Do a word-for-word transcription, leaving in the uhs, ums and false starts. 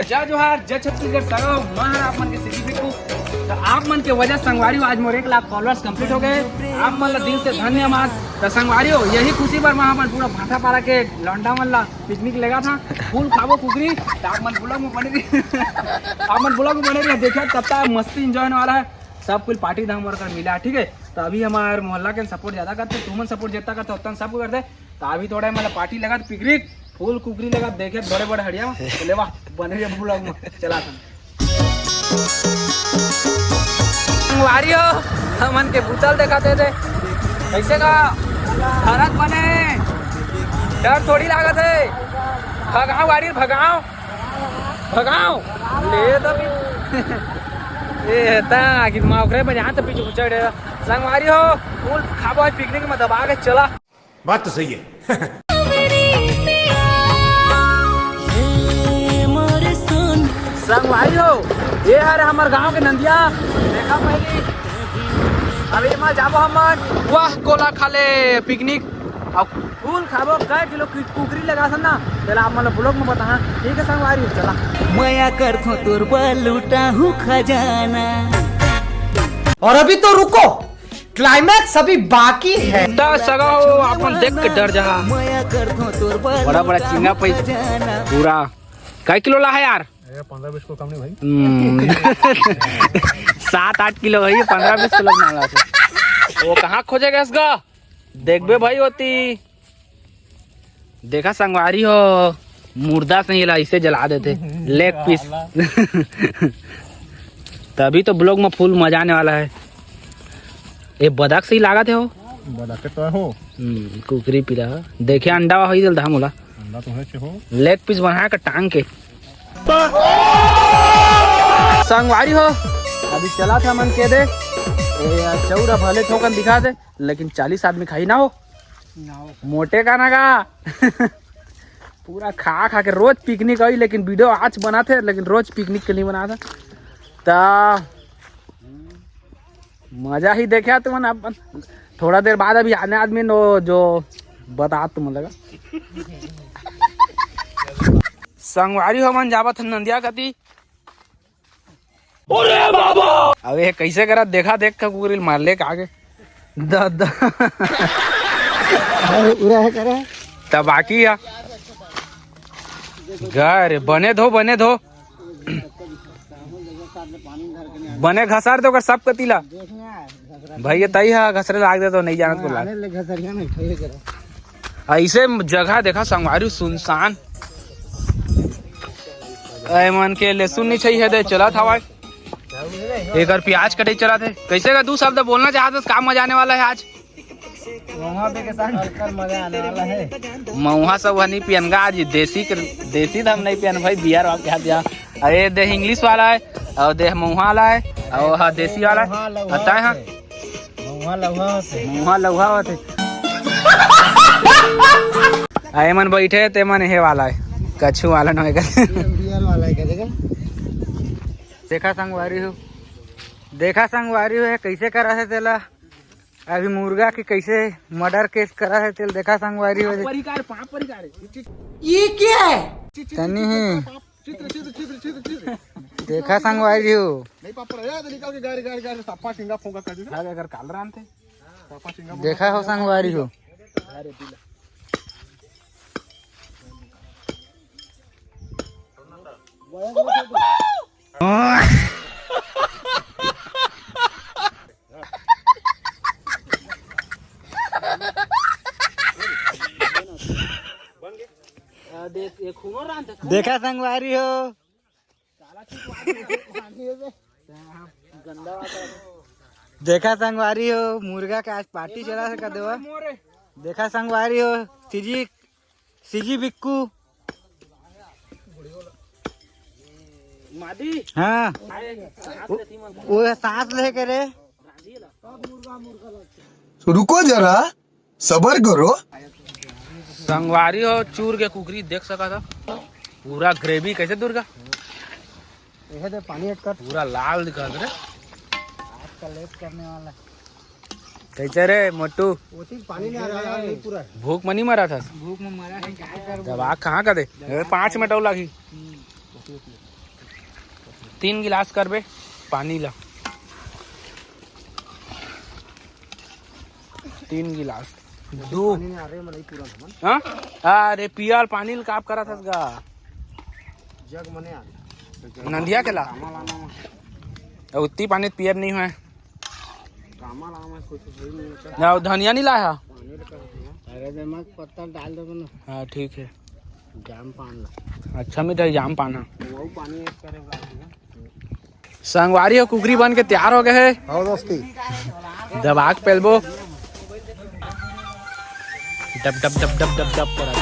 जय जोहार, जय छत्तीसगढ़। सगा हो, मैं हर आप मन के सीधी बिट्टू। तो आप मन के वजह संगवारी हो, आज मोर एक लाख फॉलोअर्स कंप्लीट हो गए। आप मन ला दिल से धन्यवाद। तो संगवारी हो, यही खुशी पर मैं अपन पूरा भाटापारा के लौंडा मन ला पिकनिक लेगा था। फूल खाबो कुकरी, तो आप मन ब्लॉग में बने रहिए। आप मन ब्लॉग में बने रहिए, देखिए कत्ता मस्ती एंजॉय होने वाला है। सब कुल पार्टी धाम वर्कर मिला, ठीक है। तो अभी हमारे मोहल्ला के सपोर्ट ज्यादा करते, तुमन सपोर्ट जितना करते उतना सबको करते। तो अभी थोड़ा मतलब पार्टी लगा, पिकनिक, फूल कुकरी लगा, देखे बड़े बड़े हड़िया। तो ले वाह, बने रहिए ब्लॉग में। चला सन। संगवारी हो, हमन के बुतल देखा दे दे। कैसे का? हरत बने। डर थोड़ी लागत है। भगाओ गाड़ी, भगाओ। भगाओ। ले तो भी। ए, ता, आखिर माँ ओकरे बजा तो पीछे उचड़। संगवारी हो, फूल खाबो आज पिकनिक में दबा के चला। बात तो सही है। संगवारी हो, ये हर हमर गांव के नंदिया। देखा पहली, अभी मैं जाबो हमन वाह कोला खा ले पिकनिक। अब फूल खाबो, कै किलो की कुकरी लगा सन ना, तेला आप मतलब ब्लॉग में बताना, ठीक है संगवारी हो, चला। मया करथो तोर बलूटा हूँ खजाना। और अभी तो रुको, क्लाइमैक्स अभी बाकी है। दा सगा हो, आपन देख के डर जहा। बड़ा बड़ा चिंगा पैस पूरा। कै किलो ला है यार? अरे, पन्द्रह बीस किलो कम नहीं भाई। हम्म। सात आठ किलो भाई, पन्द्रह बीस किलो बना ला। वो कहाँ खोजे गैस गा? देखबे भाई होती। देखा संगवारी हो, मुर्दा से ही ला इसे जला देते। लेग पीस। तभी तो ब्लॉग में फुल मजा आने वाला है। ये बदक से ही लागत है हो। बदक के तो हो। हम्म, कुकरी पीला। देखे अंडा वा होई जल्दा मोला। अंडा तो है छे हो। लेग पीस बना के टांग के। संगवारी हो, अभी चला था मन के दे। ए, चौरा भले ठोकन दिखा दे, लेकिन चालीस आदमी खाई ना हो। ना हो। मोटे का ना का। पूरा खा खा के रोज पिकनिक आई, लेकिन वीडियो आज बनाते, लेकिन रोज पिकनिक के नहीं बनाते। ता मजा ही देखा तुमन अपन। थोड़ा देर बाद अभी आने आदमी नो जो बता तुम लगा। संगवारी हो मन जावत हन नंदिया कती। अरे बाबा! अबे कैसे करा, देखा देख का कुकुर मार ले के आगे। The, the. अरे, उरा है करे। तब बाकी है। गा रे, बने धो, बने धो। बने घसार दे ओकर सब कतीला। भैया तई हा घसरे लाग दे तो नहीं जानत को लाग। अरे ले घसरिया नहीं, खैर करो। ऐसे जगह देखा संगवारी सुनसान। ऐ मन के लहसुन नहीं चाहिए दे, चलत हवाए। एकर प्याज कटे चलत है। कैसे का दू शब्द बोलना चाहत हस, का मजा आने वाला है आज? महुआ पे के साथ चलकर मजा आने वाला है। महुआ सब वह नहीं पियन का आज, देसी के, देसी तो हम नहीं पियन भाई, बियर वाला क्या दिया। अरे दे इंग्लिश वाला है, और दे महुआ वाला है, और हाँ देसी वाला है। महुआ लहुआ बताए हाँ। होते। महुआ लहुआ होते। महुआ लहुआ होते। आ, एमन बैठे हे, तेमन हे वाला है, कछु वाला न होएगा। बियर वाला है क्या जगह? देखा संगवारी हो, देखा संगवारी हो, कैसे करा है तेला। अभी मुर्गा के कैसे मर्डर केस करा है तेल, देखा संगवारी हो। परिकार, पाप परिकार। ये क्या है? तनी ही। चित्र, चित्र, चित्र, चित्र, चित्र। देखा संगवारी हो। नहीं पापड़ है, तो निकाल के गाड़ी, गाड़ी, गाड़ी, सप्पा सिंगा फोंगा कर दे। अगर काल रान थे। सप्पा सिंगा फोंगा देखा हो कर दे। संगवारी हो। अरे दिला। देखा संगवारी हो। देखा संगवारी हो, मुर्गा के आज पार्टी चला सका देवा। देखा संगवारी हो, सीजी, सीजी बिक्कू। मादी। हाँ। वो सांस लेके रे। तो रुको जरा, सबर करो। संगवारी हो, चूर के कुकरी देख सका था। पूरा ग्रेवी कैसे दुर्गा? यह दे पानी अटकत। पूरा लाल दिखत रे। आज का लेट करने वाला। कैसे रे मोटू? वो चीज पानी नहीं आ रहा है, नहीं पूरा। भूख में नहीं मरा था? भूख में मरा है, क्या करूँ? जब आग कहाँ का दे? पाँच मिनट और लगी। हम्म। तीन गिलास करबे पानी ला। तीन गिलास। दू। पानी नहीं आ रहे, मतलब, पूरा हमन। हाँ? अरे, पियल पानी ल काप करत हस गा। जग मने आ रहे। नंदिया के ला। कामा लाना में। अउ उत्ती पानी त पियब नहीं होय। कामा लाना में कुछ है नहीं होता। ना, वो धनिया नहीं लाया? पानी ल कर दिया। अरे, दे मत पत्ता डाल दे ना। हाँ, ठीक है। जाम पान ला। अच्छा, मिठाई जाम पाना। वो पानी एक करे वाला है। संगवारी हो, कुकरी बन के तैयार हो गए है। हाँ दोस्ती। दबा के पेलबो। डब डब डब डब डब डब करा।